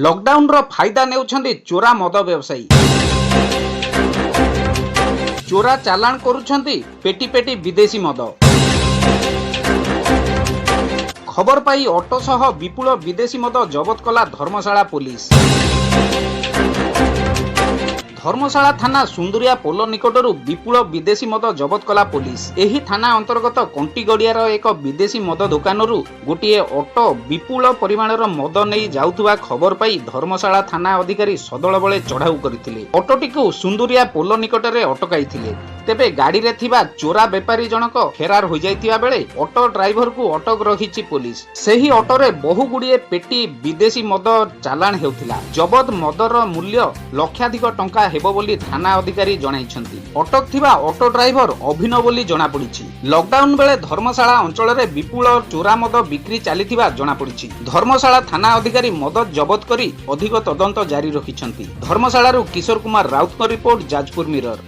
ଲକଡାଉନର ଫାଇଦା ନେଉଛନ୍ତି ଚୋରା ମଦ ବ୍ୟବସାୟୀ। ଚୋରା ଚାଲାଣ କରୁଛନ୍ତି ପେଟି ପେଟି ବିଦେଶୀ ମଦ। ଖବର ପାଇ ଅଟୋ ସହ ବିପୁଳ ବିଦେଶୀ ମଦ ଜବତ କଲା ଧର୍ମଶାଳା ପୋଲିସ। ଧର୍ମଶାଳା ଥାନା ସୁନ୍ଦୁରିଆ ପୋଲ ନିକଟରୁ ବିପୁଳ ବିଦେଶୀ ମଦ ଜବତ କଲା ପୋଲିସ। ଏହି ଥାନା ଅନ୍ତର୍ଗତ କଣ୍ଟିଗଡ଼ିଆର ଏକ ବିଦେଶୀ ମଦ ଦୋକାନରୁ ଗୋଟିଏ ଅଟୋ ବିପୁଳ ପରିମାଣର ମଦ ନେଇ ଯାଉଥିବା ଖବର ପାଇ ଧର୍ମଶାଳା ଥାନା ଅଧିକାରୀ ସଦଳବଳେ ଚଢ଼ାଉ କରିଥିଲେ। ଅଟୋଟିକୁ ସୁନ୍ଦୁରିଆ ପୋଲ ନିକଟରେ ଅଟକାଇଥିଲେ। ତେବେ ଗାଡ଼ିରେ ଥିବା ଚୋରା ବେପାରୀ ଜଣକ ଫେରାର ହୋଇଯାଇଥିବା ବେଳେ ଅଟୋ ଡ୍ରାଇଭରକୁ ଅଟକ ରଖିଛି ପୋଲିସ। ସେହି ଅଟୋରେ ବହୁ ଗୁଡ଼ିଏ ପେଟି ବିଦେଶୀ ମଦ ଚାଲାଣ ହେଉଥିଲା। ଜବତ ମଦର ମୂଲ୍ୟ ଲକ୍ଷାଧିକ ଟଙ୍କା ହେବ ବୋଲି ଥାନା ଅଧିକାରୀ ଜଣାଇଛନ୍ତି। ଅଟକ ଥିବା ଅଟୋ ଡ୍ରାଇଭର ଅଭିନବ ବୋଲି ଜଣାପଡ଼ିଛି। ଲକଡାଉନ ବେଳେ ଧର୍ମଶାଳା ଅଞ୍ଚଳରେ ବିପୁଳ ଚୋରା ମଦ ବିକ୍ରି ଚାଲିଥିବା ଜଣାପଡ଼ିଛି। ଧର୍ମଶାଳା ଥାନା ଅଧିକାରୀ ମଦ ଜବତ କରି ଅଧିକ ତଦନ୍ତ ଜାରି ରଖିଛନ୍ତି। ଧର୍ମଶାଳାରୁ କିଶୋର କୁମାର ରାଉତଙ୍କ ରିପୋର୍ଟ, ଯାଜପୁର ମିରର।